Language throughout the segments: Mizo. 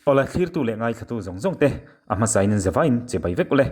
Awle thlirtu leh ngaithlatu zawng zawng te a hmasain in zavain che bai vek ule.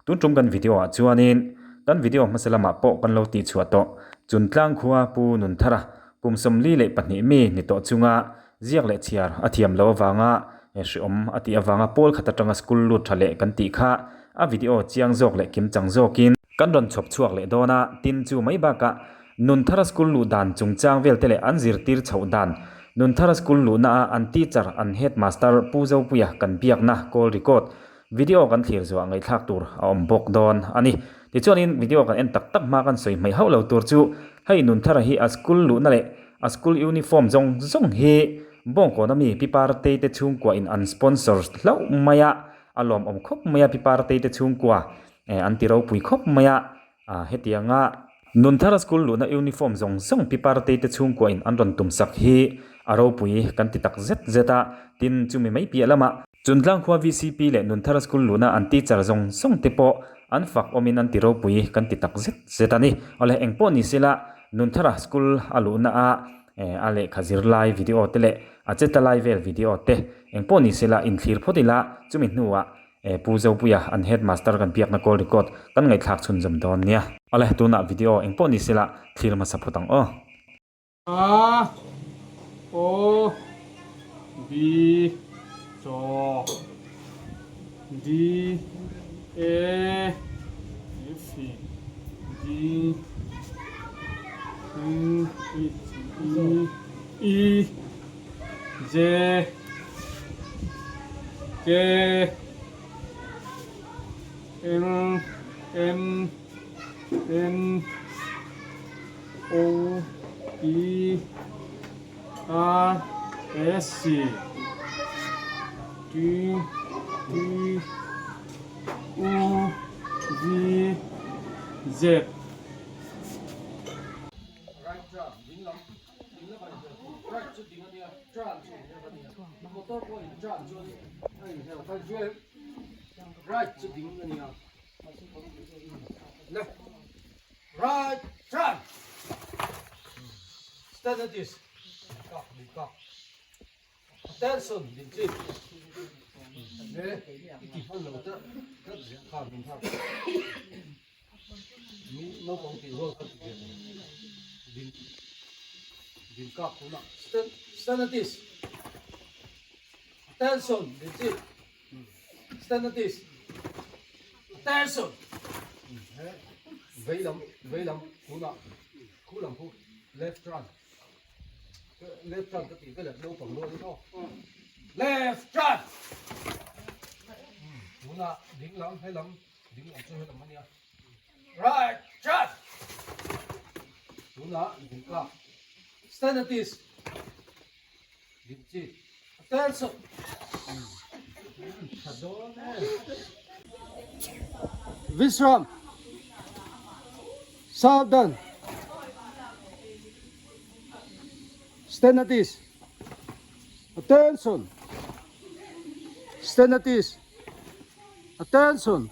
Tun tum kan video ah chuanin kan video hmasa lamah pawh kan lo tihchhuah tawh Chuntlang khua Pu Nunthara kum 42 mi ni tawh chunga ziak leh chhiar a thiam lo avanga hreawm a tih avanga pawl khat atanga school lut tha leh kan tih kha a video chiang zawk leh kimchang zawkin kan rawn chhawp chhuak leh dawn a, tin chu mai bakah Nunthara School luh dan chungchang vel te leh an zirtir chhoh dan, Nunthara School luhna a an teacher, an headmaster Pu Zopuia kan biakna call record video kan thlir zuah ngaihthlak tur a awm bawk dawn a ni. Tichuanin video kan en tak tak hma kan sawi hmaih hauh lo tur chu hei Nunthara hi a school luhna leh a school uniform zawng zawng hi Bawngkawn ami Pi Partei te chhungkua in an sponsor hlauh mai a, a lawmawm khawp mai a Pi Partei te chhungkua an ti ropui khawp mai a. A hetianga Nunthara School luhna uniform zawng zawng pi Partei te chhungkua in an rawn tum sak hi a ropui kan ti tak zet zet a, tin chumi mai piah lamah Chuntlang khua VCP leh Nunthara School luhna an teacher zawng zawng te pawh an fak awmin an ti ropui kan ti tak zet zet a ni. Awle engpawh ni sela Nunthara School a luhna a a lehkha zirlai video te leh a cheta lai vel video te engpawh ni sela inthlir phawt ila chumi hnuah E Pu Zopuia, an headmaster kan biakna call record kan ngaihthlak chhunzawm dawn nia. Awle, tunah video eng pawh ni sela thlir hmasa phawt ang aw. A O B Chaw D A F G N H E E J K L M N O P R S T T U V Z. Vishram Southern Stand at ease Attention Stand at ease Attention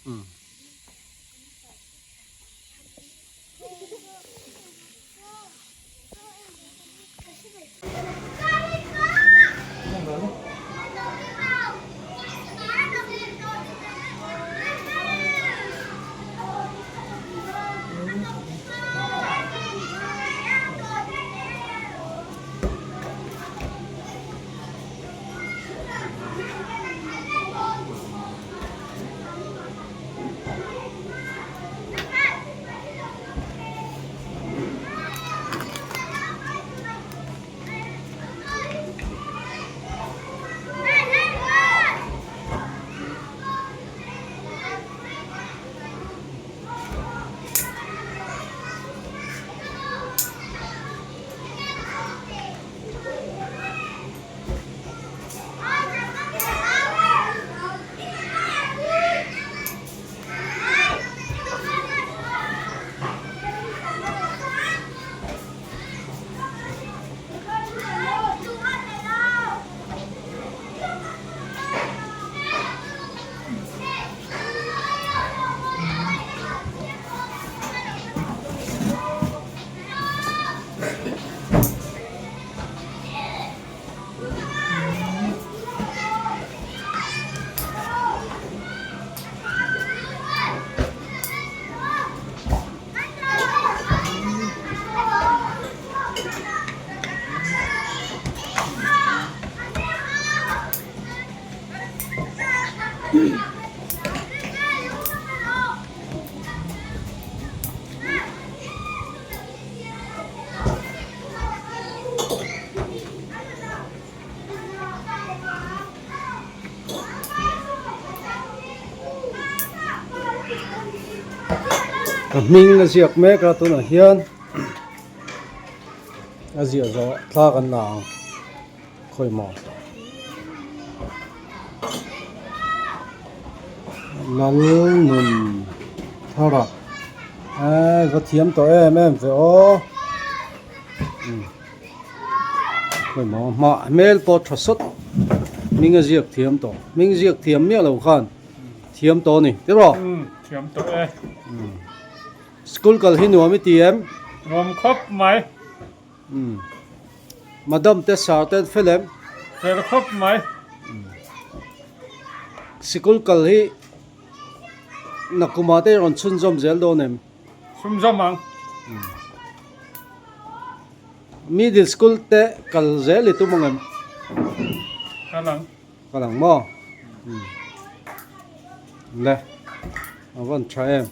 Umm. A hming a ziak mek a tunah hian a ziah zawh thla kan la ang khawi maw Lalnun thara eee va thiam tawh em em ve aw khawi maw hmah hmel pawh tha sawt hming a ziak thiam tawh hming ziak thiam miah lo khan thiam tawh a ni tiraw thiam tawh e school kal hi nuam i ti em nuam khawp mai. Umm. Madam te sir te an fel em? Fel khawp mai. Sikul kal hi nakuma te rawn chhunzawm zel dawn em? Chhunzawm ang. Middle school te kal zel i tum ang em? Kal ang. Kal ang maw? Umm. Le. A van tha em.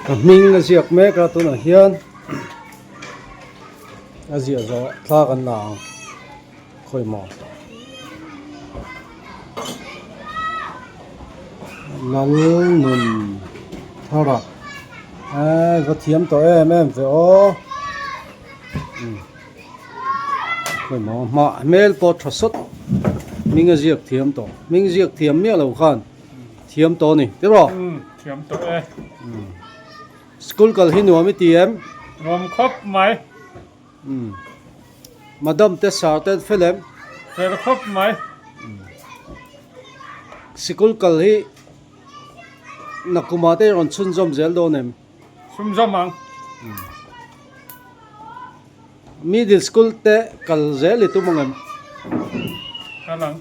A hming a ziak mek a tunah hian. A ziah zawh thla kan la ang khawi maw. Lalnun thara eee va thiam tawh em em ve aw khawi maw hmah hmel pawh tha sawt hming a ziak thiam tawh hming ziak thiam miah lo khan thiam tawh a ni tiraw. Thiam tawh e. School kal hi nuam i ti em? Nuam khawp mai. Umm. Madam te sir te an fel em? Fel khawp mai. Sikul kal hi nakumah te rawn chhunzawm zel dawn em? Chhunzawm ang. Middle school te kal zel i tum ang em? Kal ang.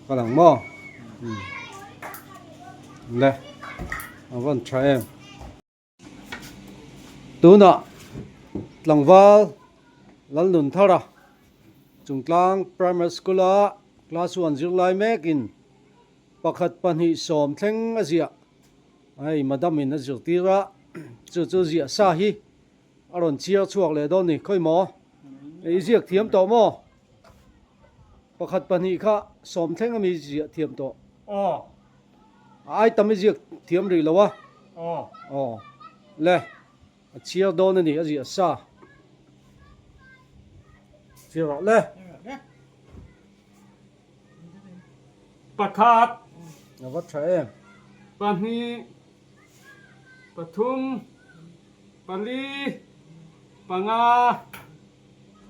Kal ang maw? Umm. Le. A van tha em. Tunah tlangval Lalnunthara Chungtlang Primary School a class one zirlai mekin pakhat pahnih sawm thleng a ziah hei madam in a zirtir a chu chu ziah sa hi a rawn chhiar chhuak leh dawn ni khawi maw i ziak thiam tawh maw pakhat pahnih kha sawm thleng ami ziah thiam tawh aw. A ai tam i ziak thiam rih lo a. Aw. Aw. Le. A chhiar dawn a ni, a ziah sa. Chhiar rawh le. Pakhat. A va tha em. Pahnih. Pathum. Pali. Panga.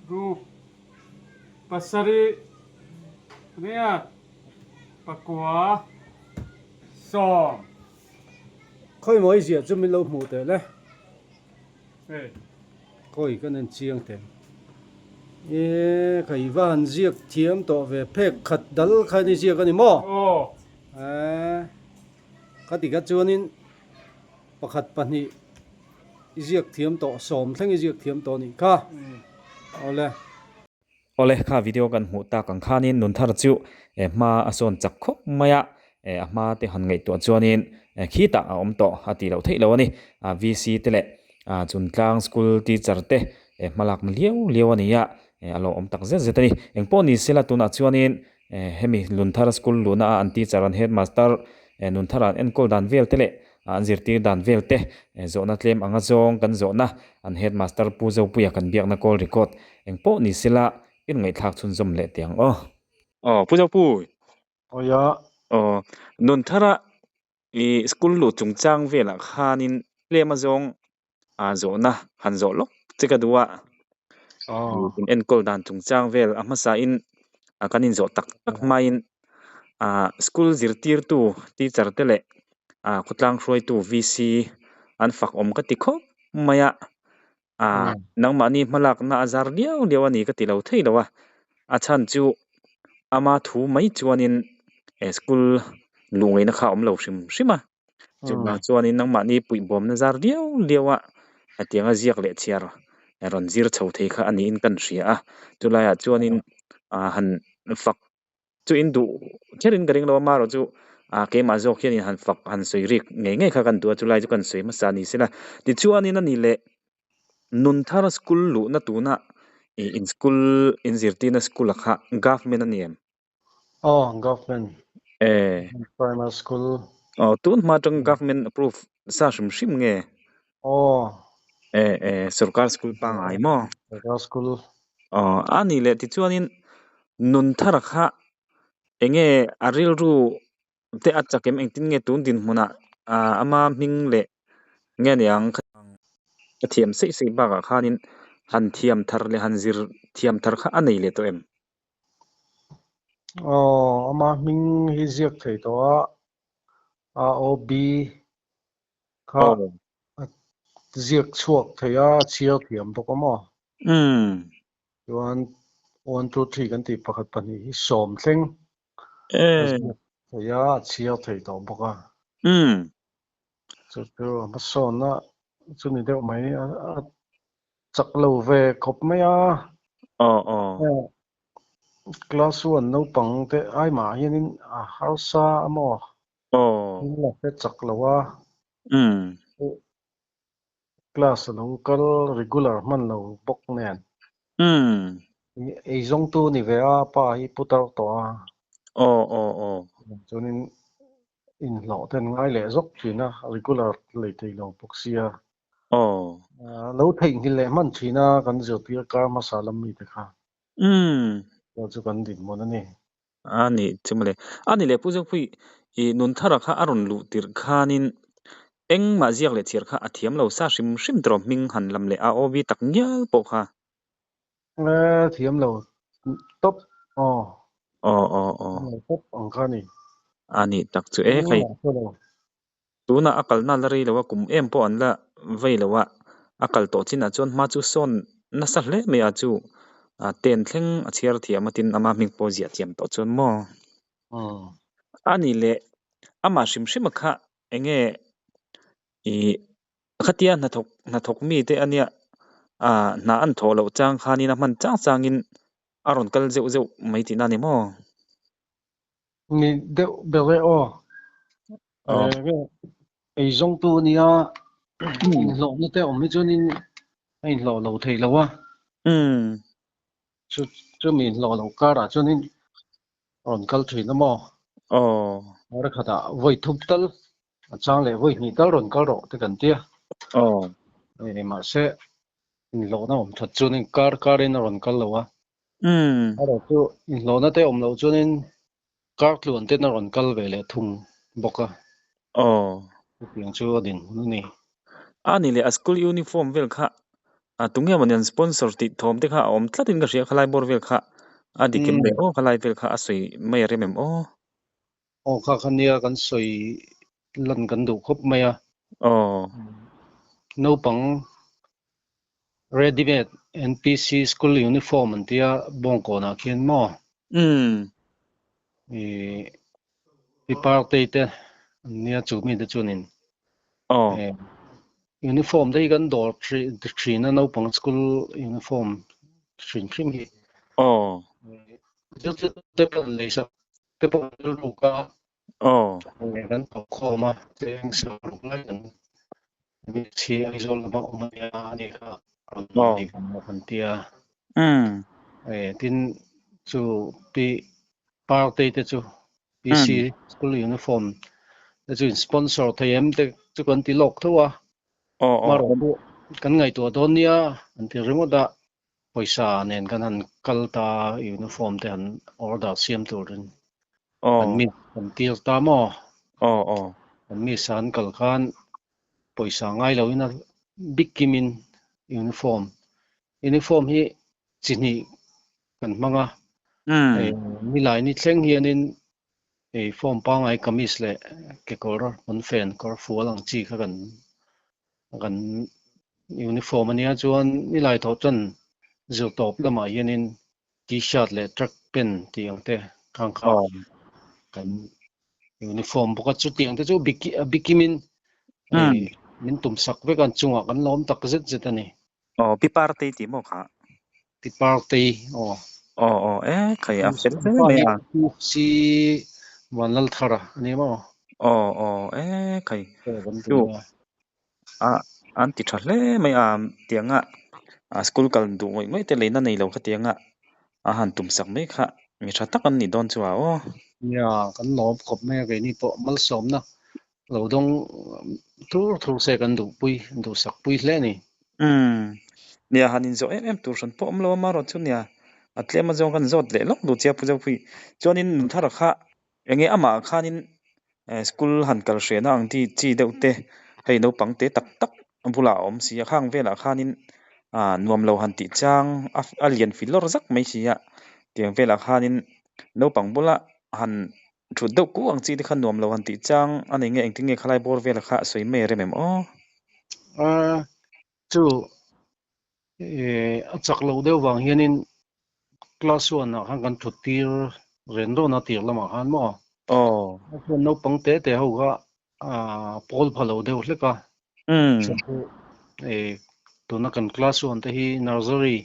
Ruk. Pasarih. Riat. Pakua sawm. Khawi maw i ziah chu min lo hmuh teh le. Hei. Khawi ka nen chiang teh. E kha i va han ziak thiam tawh ve phek khat dal khan i ziak a ni maw? Aw. E kha tikha chuanin pakhat pahnih i ziak thiam tawh sawm thleng i ziak thiam tawh a nih kha. Awle. Awle, kha video kan hmuh tak ang khanin Nunthar chu hma a sawn chak khawp mai a, a hma te han ngaihtuah chuanin khitah a awm tawh a tih loh theih lo a ni. VC te leh Chuntlang school teacher te hmalakna liau liau a ni a, a lo awm tak zet zet a ni. Engpawh ni sela tunah chuanin hemi Nunthar school luhna a an teacher an headmaster Nunthar an enkawl dan vel te leh an zirtir dan vel te zawhna tlem anga zawng kan zawhna an headmaster Pu Zopuia kan biakna call record eng pawh ni sela i rawn ngaihthlak chhunzawm leh teh ang aw. Aw Pu Zopui. Awia. Aw Nunthara i school luh chungchang velah khanin tlem a zawng ah zawhna han zawh lawk che ka duh a. Aw. In enkawl dan chungchang vel a hmasa in ah kan inzawh tak tak hmain ah school zirtirtu teacher te leh ah khawtlang hruaitu VC an fak awm ka ti khawp mai a. Ah nangmahni hmalakna a zar liau liau a ni ka ti lo thei lo a. A chhan chu ama thu mai chuanin eh school luh ngaihna kha a awm lo hrim hrim a. Chuvang chuanin nangmahni puihbawmna zar liau liau a hetianga ziak leh chhiar rawn zir chho thei kha a niin kan hria a. Chulaiah chuanin ah han fak chu in duh kherin ka ring lo a, amaherawh chu ah keimah zawk hianin han fak han sawi rik ngei ngei kha kan duh a, chulai chu kan sawi hmasa ni sela. Tichuanin a ni leh Nunthar school luhna tuna ih in school in zirtirna school ah kha government a ni em? Aw, government. Eh. Primary school. Aw, tun hma atang government approve sa hrim hrim nge? Aw. Eh, eh, sorkar school pangai maw? Sorkar school. Aw, a ni leh tichuanin Nunthara kha enge a rilru te a chak em engtin nge tun dinhmunah ama hming leh nge niang ka thiam seih seih bakah khanin han thiam thar leh han zir thiam thar kha a nei leh tawh em? Aw, ama hming hi ziak thei tawh a, AOB kha a ziak chhuak thei a, a chhiar thiam bawk a maw? Chuan one two three kan tih pakhat pahnih hi sawm thleng a ziak thei a, a chhiar thei tawh bawk a. Chu chu a hmasawnna chu ni deuh mai a chak lo ve khawp mai a. Aw aw. Class one naupang te ai mah hianin a harsa a maw? Aw. La hre chak lo a. Class a lo kal regular hman lo bawk nen. Umm. Eizawngtu ni ve a, pa hi putar tawh a. Aw aw aw. Chuanin inhlawh ten ngai leh zawk thin a, regular lei thei lo bawk sia. Aw. Lo theihnghilh leh hman thin a, kan zirtir kar hmasa lam mite kha. Umm. Chu chu kan dinhmun a ni. A ni chu mawle. A ni leh Pu Zopui, i Nunthara kha a rawn luh tirh khanin engmah ziak leh chhiar kha a thiam lo sa hrim hrim tawh hming han lam leh a aw bi tak ngial pawh kha. E thiam lo tawp aw. Aw aw aw. Thiam lo tawp ang kha ni. A ni tak chu e khai. Tunah a kalna la rei lo a, kum em pawh an la vei lo a, a kal tawh chinah chuan hma chu sawn nasa hle mai a chu ten thleng a chhiar thiam a tin ama hming pawh ziah thiam tawh chuan maw? A nih leh amah hrim hrim a kha enge ih khatia hnathawk hnathawk mite ania hna an thawh loh chang khanin a hman chang changin a rawn kal zeuh zeuh mai tihna a ni maw? Ni deuh ber e aw. Eizawngtu a nia, inhlawhna te awm hi chuanin a inhlawh lo thei lo a. Chumi inhlawh loh karah chuanin a rawn kal thin a maw? Kar khatah vawi thup tal, a chang leh vawi hnih tal rawn kal rawh te kan tia. Mahse, inhlawhna awm that chuanin kar karin a rawn kal lo a. Erawh chu inhlawhna te awm loh chuanin kar tluan ten a rawn kal ve leh thung bawk a. Chutiang chu a dinhmun a ni. A ni leh a school uniform vel kha a tunge mawni an sponsor tih thawm te kha a awm tlat in ka hria khalai bawr vel kha a dik em le aw khalai vel kha a sawi mai a rem em aw. Aw kha kha nia kan sawi lan kan duh khawp mai a. Aw. Naupang ready made NPC school uniform an tia Bawngkawnah khian maw? Umm. I pi Partei te an nia chu mite chuanin Aw. Uniform te hi kan dawr thin a naupang school uniform hrim hrim hi. Aw. Zirtirtu te pawh an lei sak te pawh an rilruk a. Aw. Kan thawk khawm a cheng saruk lai kan mi Aizawl lama awm a nia ani kha rawn nei ve maw kan tia. Umm. Tin chu pi Partei te chu PC school uniform te chu in sponsor thei em te chu kan ti lawk tho a. Marawh pawh kan ngaihtuah dawn nia an ti ringawt a, pawisa nen kan han kal ta uniform te han order siam turin kan mi kan tir ta maw? Kan mi sa an kal khan pawisa ngai loin a bik kimin uniform uniform hi chi hnih kan hmang a, nilai ni thleng hianin hei form pangngai kamis leh kekawr pawnfen kawr fual ang chi kha kan kan uniform a nia chuan nilai thawh chuan zirtawp lamah hianin t-shirt leh track pant tih ang te khang kha kan uniform bawk a chutiang te chu a bikimin hei min tum sak vek a an chungah kan lawm tak zet zet a ni. Aw pi Partei tih maw kha? Pi Partei aw. Aw aw e khai a fel hle mai a. Si Vanlalthara a ni maw? Aw aw e khai chu a an ti tha hle mai a tianga a school kal duh ngawih ngawih te leina nei lo kha tianga a han tum sak mai kha mi tha tak an nih dawn chu a aw. Nia kan lawm khawp mai a keini pawh malsawmna Lo dawng thur thur se kan duhpui, duhsakpui hle a ni. Umm. Nia, han inzawh em em tur hran pawh awm lo a, marawh chu nia, a tlem azawng kan zawt leh lawk duh chia Pu Zopui. Chuanin Nunthara kha enge amah khanin school han kal hrehna ang chi chi deuh te, hei naupang te tak tak bulah a awm si a, khang velah khanin nuam lo han tih chang a lian fil lawr zak mai si a, tiang velah khanin naupang bula han Thut deuh kuh ang chi te kha nuam lo han tih chang a nei nge engtin nge khalai bawr vela kha a sawi mai a rem em aw? A chu a chak loh deuh vang hianin class one ah khan kan thut tir ren rawn a tir lamah khan maw? Aw. Chuan naupang te te ho kha pawl pha lo deuh hlek a. Tuna kan class one te hi nursery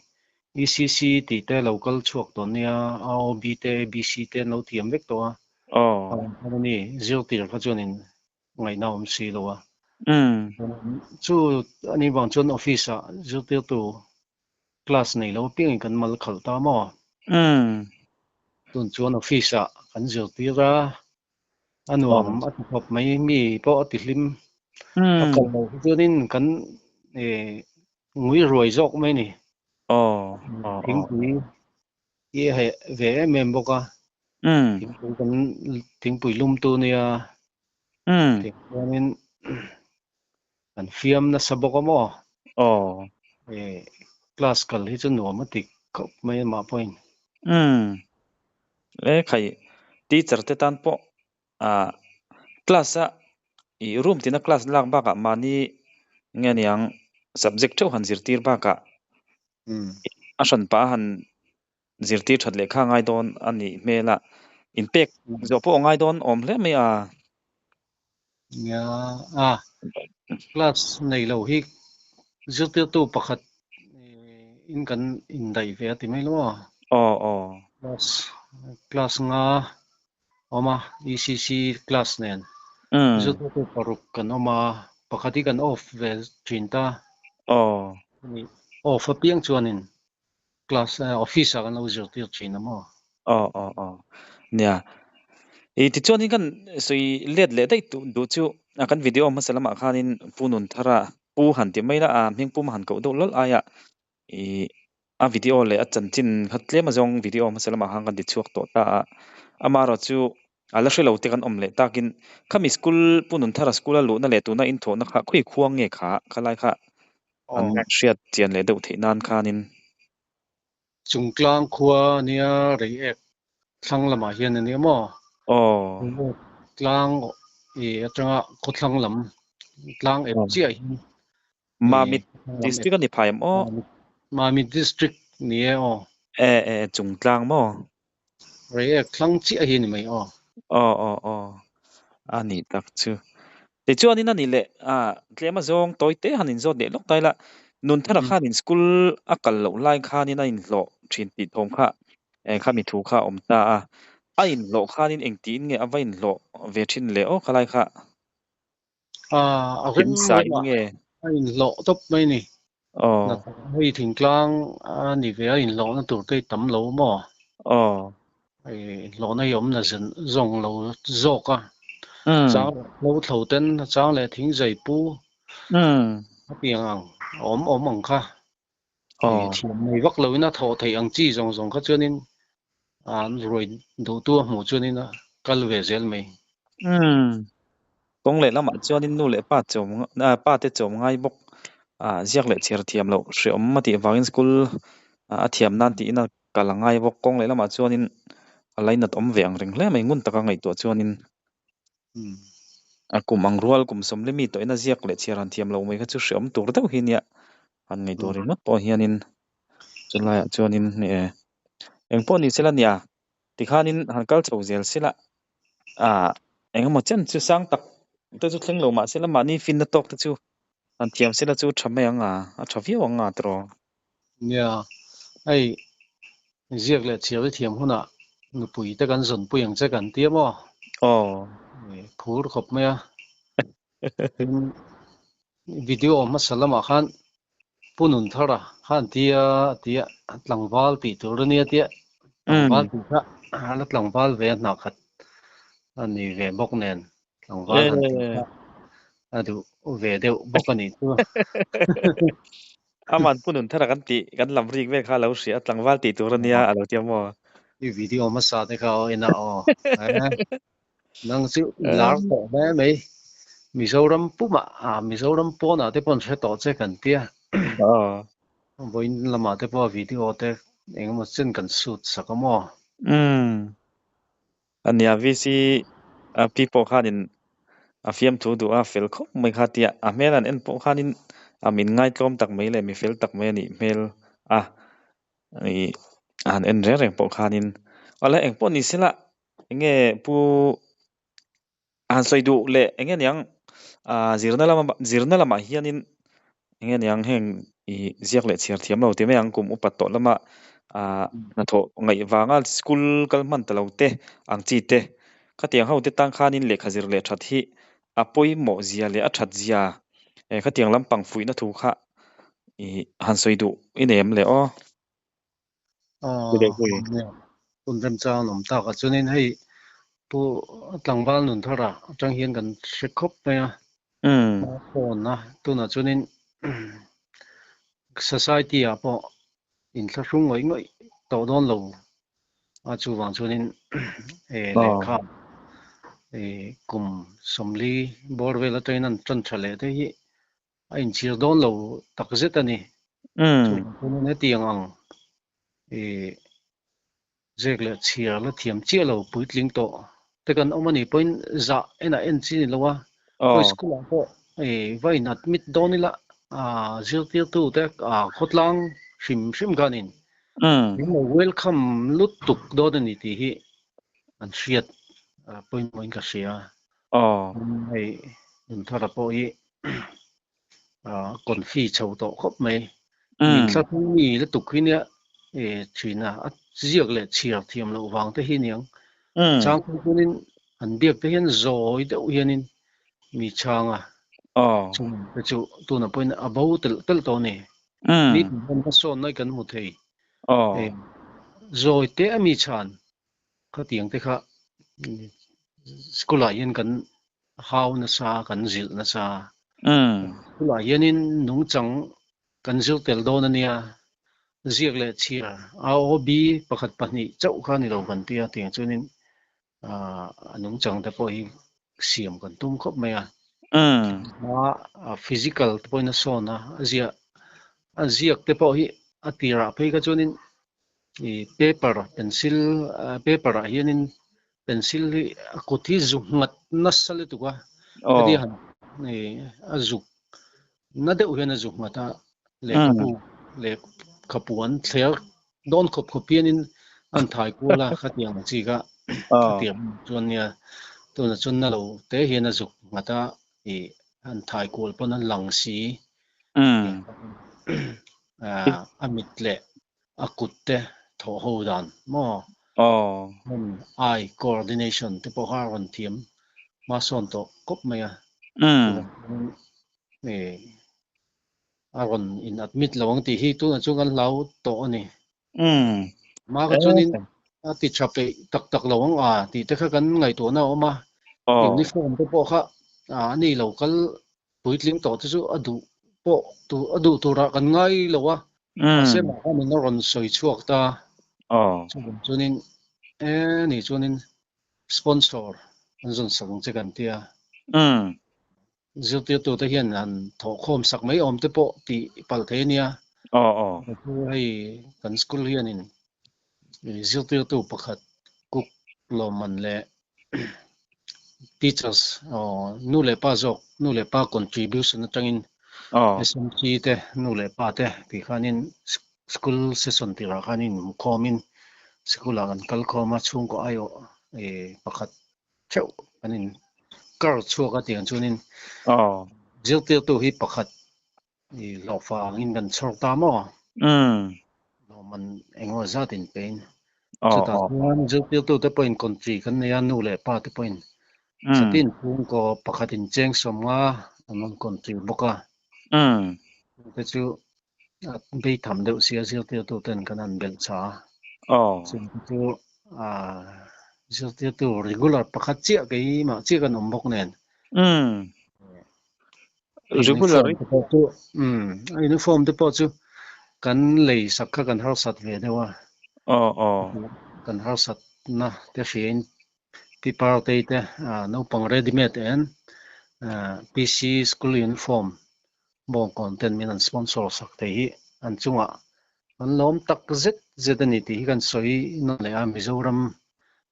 ECC tih te lo kal chhuak tawh nia, AOB te ABC te an lo thiam vek tawh a. Aw. Ani zirtir kha chuanin ngaihna awm si lo a. Chu ani vang chuan office ah zirtirtu Class nei lo apiangin kan mal khalh ta maw? Tun chuan office ah kan zirtir a, a nuam a ti khawp mai, mi pawh a ti hlim. A kal loh hi chuanin kan ngui ruai zawk mai a ni. Thingpui hi a heh ve em em bawk a, thingpui kan thingpui lumtu nia, tichuanin Kan fiam nasa bawk a maw? Aw. Eh, class kal hi chu nuam a ti khawp mai a mah pawhin. Umm. E khai, teacher te tan pawh ah class a i room tina class lak bakah mahni nge niang subject theuh han zirtir bakah a hran pah a han zirtir that lehkha ngai dawn a nih hmel a, inpek zawh pawh a ngai dawn awm hle mai a. Nia, a class nei lo hi zirtirtu pakhat in kan indaih ve a ti mai lo a. Aw aw. Class class nga awm a, ECC class nen zirtirtu paruk kan awm a, pakhat hi kan off ve thin ta. Aw. Off apiang chuanin Class office ah kan lo zirtir thin a maw? Aw aw aw. Nia. I tichuanin kan sawi let leh daih duh chu a kan video hmasa lamah khanin Pu Nunthara Pu han ti mai la a hming pum han koh deuh lawlh aia i a video leh a chanchin kha tlem azawng video hmasa lamah khan kan ti chhuak tawh ta a. Amaherawh chu a la hre lo te kan awm leh takin khami school Pu Nunthara school a luhna leh tuna inthawhna kha khawi khuang nge kha khalai kha An hriat chian leh deuh theih nan khanin. Chungtlang khua nia Reiek thlang lamah hian a nia maw? Aw. Reiek tlang i atanga khawthlang lam tlang ep chiah hi. Mamit district a ni phai em aw? Mamit district ni e aw. E e Chungtlang maw? Reiek thlang chiah hi a ni mai aw. Aw aw aw. A nih tak chu. Tichuanin a nih leh a tlem a zawng tawi te han inzawt leh lawk ta ila, Nunthara khanin school a kal loh lai khanin a inhlawh thin tih thawm kha khami thu kha a awm ta a. A inhlawh khanin engtiin nge a va inhlawh ve thin le aw khalai kha? A rem rem a a inhlawh tawp mai a ni. Hei thingtlang a ni ve a inhlawhna tur te hi tam lo maw? Hei inhlawhna hi awmna zawng lo zawk a. Chang leh hlo thlo ten a chang leh thing zai pu a piang ang a awm awm ang kha. Thiam nei vak loin a thawh theih ang chi zawng zawng kha chuanin an ruai duhtu a hmuh chuanin a kal ve zel mai. Kawng leh lamah chuanin nu leh pa chawm pa te chawm ngai bawk ziak leh chhiar thiam loh hreawm a tih vangin school a thiam nan tiin a kal a ngai bawk. Kawng leh lamah chuanin a lainat awm ve ang reng hle mai ngun taka ngaihtuah chuanin a kum ang rual kum sawmli mi tawhin a ziak leh chhiar han thiam lo mai kha chu hreawm tur deuh hi nia han ngaihtuah ringawt pawh hianin chulaiah chuanin engpawh ni sela nia tikhanin han kal chho zel sela ah engemaw chen chu sang tak te chu thleng lo mah sela mahni finna tawk te chu han thiam sela chu tha mai ang a, a tha viau ang a tiraw. Nia, hei ziak leh chhiar i thiam hunah nupui te kan zawnpui ang che kan tia maw? Aw. Phur khawp mai a. Video hmasa lamah khan Pu Nunthara khan tia tia tlangval tih tur a nia tia tlangval tih kha a la tlangval ve a hnah khat a ni ve bawk nen tlangval han tih kha a duh ve deuh bawk a nih chu. Aman Pu Nunthara kan tih kan lam rik vel kha a lo hria a tlangval tih tur a nia a lo tia maw? I video hmasa te kha aw en a aw. Nang chu i lar tawh hle mai. Mizoram pumah ah Mizoram pawnah te pawh an hre tawh che kan tia. Vawiin lamah te pawh video te engemaw chen kan shoot sak a maw? Umm. Ania VC a pi pawh khanin a fiamthu duh a fel khawp mai kha tia a hmel an en pawh khanin a min ngaitlawm tak mai leh mi fel tak mai a nih hmel a. I han en reng reng pawh khanin awle engpawh ni sela Enge pu han sawi duh leh enge niang ah zirna lama zirna lamah hianin enge niang heng ih ziak leh chhiar thiam lo ti mai ang kum upat tawh lama ah hnathawh ngaih vanga school kal hman ta lo te ang chi te khatiang ho te tang khanin lehkha zir leh that hi a pawimawh zia leh a that zia eh khatiang lampang fuihna thu kha. I han sawi duh i nei em le aw? Hun remchang an awm tak a, chuanin hei pu tlangval nun thar ah atang hian kan hre khawp mai a, hma sawn a, tunah chuanin society ah pawh inthlahrung ngawih ngawih tawh dawn lo a, chuvang chuanin lehkha kum 40 bawr vel atangin an tan tha leh te hi a inchhir dawn lo takzet a ni. Chuvang chuanin hetiang ang zek leh chhiar la thiam chiah lo puitling tawh te kan awm a nih pawhin zah enah en chi ni lo a, khawi school ah pawh va in admit dawn ila zirtirtu te khawtlang hrim hrim khanin min lo welcome lutuk dawn a ni tih hi an hriat pawimawhin ka hria. Hei Nunthara pawh hi confi chho tawh khawp mai. Min thla tung mi lutuk hi nia thin a, a ziak leh chhiar thiam loh vang te hi niang. Chang phei chuanin an biak te hian zawi deuh hianin mi chhang a, chung te chu tunah pawhin a bo telh telh tawh a ni. Ni tin hian hmasawn nawi kan hmu thei. Zawi te a mi chhan khatiang te kha school ah hian kan hau nasa, kan zilh nasa. School ah hianin nungchang kan zir tel dawn a nia, ziak leh chhiar A O B pakhat pahnih chauh kha ni lo kan tia tiang chuanin a nungchang te pawh hi siam kan tum khawp mai a. A physical te pawhin a sawn a, a ziah a ziak te pawh hi a tirah phei kha chuanin paper pencil paper ah hianin pencil hi a kut hi zuk nghat nasa lutuk a, heti han a zuk na deuh hian a zuk nghat a, lehkhabu lehkhapu an thler dawn khawp khawp hianin an thai kual a, khatiang ang chi kha khatiang chuan nia tunah chuan na lo te hian a zuk nghat a, an thai kual pawn a lang si a mit leh a kut te thawh ho dan maw hand eye coordination te pawh kha a rawn thiam hma sawn tawh kawp mai a, a rawn in admit lo ang tih hi tunah chuan kan hlau tawh a ni. Mah kha chuanin a ti tha peih tak tak lo ang a tih te kha kan ngaihtuahna a awm a, uniform te pawh kha a ni lo kal puitling tawh te chu a duh pawh a duh turah kan ngai lo a, mahse mah khan in a rawn sawi chhuak ta. Chuvang chuanin e ni chuanin sponsor an zawn sak ang che kan tia. Zirtirtu te hian han thawhkhawm sak mai awm te pawh tih palh thei a nia. Hei kan school hianin zirtirtu pakhat cook lawmman leh teachers nu leh pa zawk nu leh pa contribution atangin SMC te nu leh pa te tih khanin school session tirah khanin hmukhawmin school ah kan kal khawm a chhungkaw aiawh pakhat theuh kan in kar chhuak a tiang chuanin zirtirtu hi pakhat i hlawhfa angin kan chhawr ta maw? Lawmman engemaw zat in pein. Chutah chuan zirtirtute pawhin country kan nei a, nu leh pa te pawhin chatin chhungkaw pakhat in cheng 50 an rawn country bawk a. Chungte chu a bei tham deuh sia zirtirtuten kan han belh chha a. Chungte chu zirtirtu regular pakhat chiah keimah chiah kan awm bawk nen. Regular Uniform te pawh chu a uniform te pawh chu kan lei sak kha kan harsat ve deuh a. Kan harsat na te hriain paper te te naupang ready made en PC school uniform bawngkawn ten min an sponsor sak thei hi an chungah an lawm tak zet zet a ni tih hi kan sawi nawn leh a Mizoram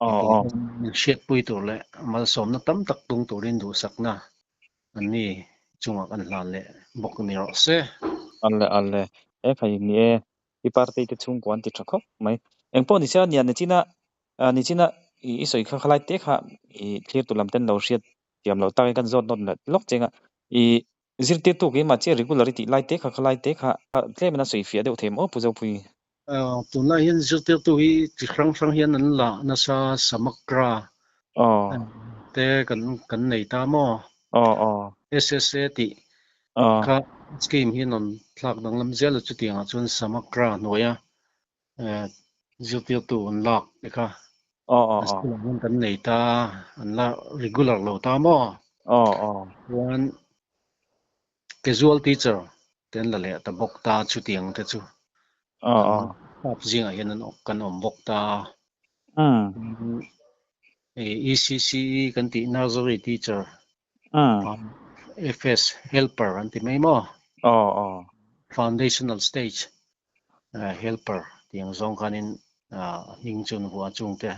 mipui ten min hriatpui tur leh malsawmna tam tak tung turin duhsakna An ni chungah kan hlan leh bawk ni rawh se. Alle alle, he khai ni e, i party te chhungkua an ti tha khawp mai. Engpawh ni se a nia nichina nichina i sawi kha khalai te kha i thlir tu lam ten lo hriat thiam lo tak in kan zawt nawt leh lawk cheng a, i zirtirtu keimah chiah regular i tih lai te kha khalai te kha tlem in a sawi fiah deuh thei maw Pu Zopui? Tunlai hian zirtirtu hi chi hrang hrang hian an la nasa Samagra te kan nei ta maw? SSA tih kha Scheme hi an rawn thlak danglam zel a chutiangah chuan Samagra hnuaia zirtirtu an lak te kha school ah hian kan nei ta an la regular lo ta maw? Chuan casual teacher te an la leh ta bawk ta chutiang te chu kan staff zingah hian kan awm bawk ta. ECCE kan tih nursery teacher FS helper an ti mai maw? Foundational stage helper tiang zawng khanin a hming chu an vuah chungte.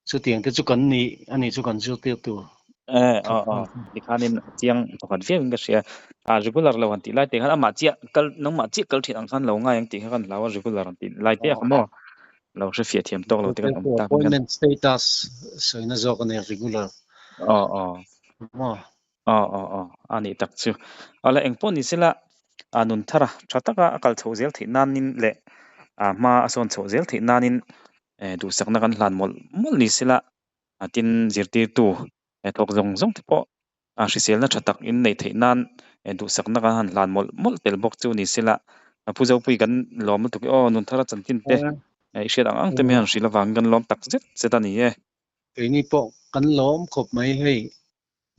Chutiang te chu kan ni a nih chu kan zirtir tur. Eh aw aw tikhanin a chiang pakhat viau in ka hria. A regular lo han tih lai te khan amah chiah kal nangmah chiah kal thin ang khan lo ngai ang tih kha kan hlau a regular han tih lai te a kha maw lo hre fiah thiam tawk lo te kan awm tak hian. Appointment status sawina zawk a nia regular. Aw aw. Maw. Aw aw aw a nih tak chu. Awle engpawh ni sela a nun thar a tha taka a kal chhoh zel theih nanin leh a hma a sawn chhoh zel theih nanin duhsakna kan hlan mawlh mawlh ni sela tin zirtirtu thawk zawng zawng te pawh a hriselna tha tak in neih theih nan duhsakna kan han hlan mawlh mawlh tel bawk chu ni sela a Pu Zopui kan lawm lutuk e aw nun thara chanchin te i hriat ang ang te mai han hrilh avangin kan lawm tak zet zet a ni e. Keini pawh kan lawm khawp mai hei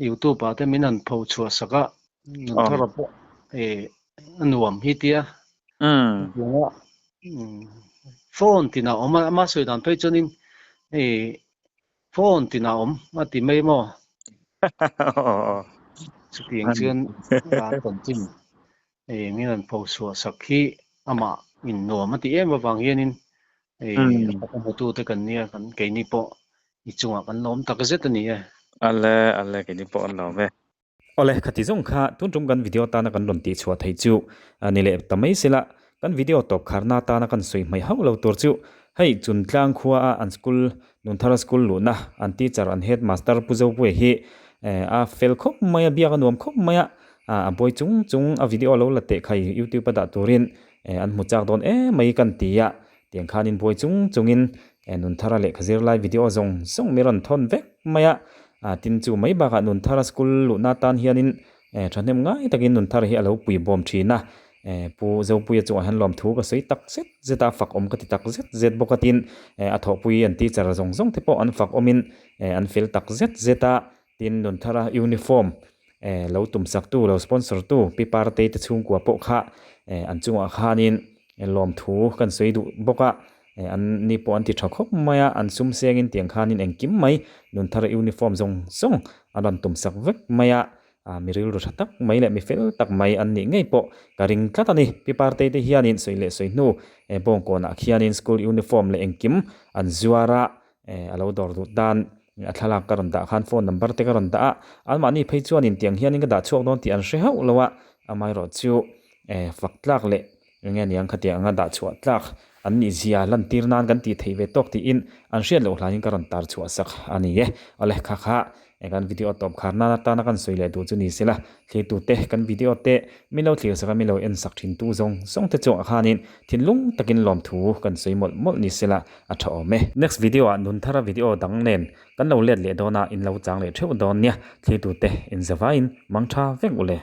YouTube ah te min han pho chhuah sak a, nun thar a pawh a nuam hi tia. Phone tinah awm a, ama sawi dan phei chuanin phone tinah awm a ti mai maw? Chutiang chuan a chanchin min han pho chhuah sak hi amah in nuam a ti em avang hianin a faka hmutute kan nia, keini pawh I chungah kan lawm tak zet a ni e. Ale, ale, keini pawh an lawm e. Awle, khati zawng kha tun tum kan video tana kan rawn tih chhuah theih chu a ni leh ta mai sela, kan video tawp kharna tana kan sawi hmai hauh lo tur chu hei Chuntlang khua a an school Nunthara school luhna an teacher an headmaster Pu Zopuia hi a fel khawp mai a, biak a nuam khawp mai a, a buai chung chung a video lo la teh khai youtube a dah turin an hmu chak dawn em mai kan ti a, Tiang khanin buai chung chungin Nunthara lehkha zirlai video zawng zawng mi rawn thawn vek mai a, tin chu mai bakah Nunthara school luhna tan hianin thahnem ngai takin Nunthara hi a lo pui bawm thin a, Pu Zopuia chungah hian lawmthu ka sawi tak zet zet a, fak awm ka ti tak zet zet bawk a tin a thawhpui an teacher zawng zawng te pawh an fak awmin an fel tak zet zet a, tin Nunthara uniform lo tumsaktu lo sponsor tu Pi Partei te chhungkua pawh kha an chungah khanin lawmthu kan sawi duh bawk a, an ni pawh an ti tha khawp mai a, an sum sengin tiang khanin engkim mai nunthar uniform zawng zawng an rawn tumsak vek mai a, mi rilru tha tak mai leh mi fel tak mai an nih ngei pawh ka ring tlat a ni. Pi Partei te hianin sawi leh sawi hnu bawngkawnah khianin school uniform leh engkim an zuar a, a lo dawr duh tan a thlalak ka rawn dah khan phone number te ka rawn dah a, anmahni phei chuanin tiang hianin ka dah chhuak dawn tih an hre hauh lo a, amaherawh chu fak tlak leh eng nge niang khatiang anga dah chhuah tlak an nih zia lantir nan kan tih theih ve tawk tiin an hriat loh hlanin ka rawn tar chhuah sak a ni e. Awle kha kha kan video tawp khar nan atana kan sawi leh duh chu ni sela, thlirtute kan video te min lo thlir sak a min lo en sak thin tu zawng zawng te chuangah khanin thinlung takin lawmthu kan sawi mawlh mawlh ni sela a tha awm e. Next video ah Nunthara video dang nen kan lo let leh dawn a in lo chang leh theuh dawn nia, thlirtute in zavaiin mang tha vek u le.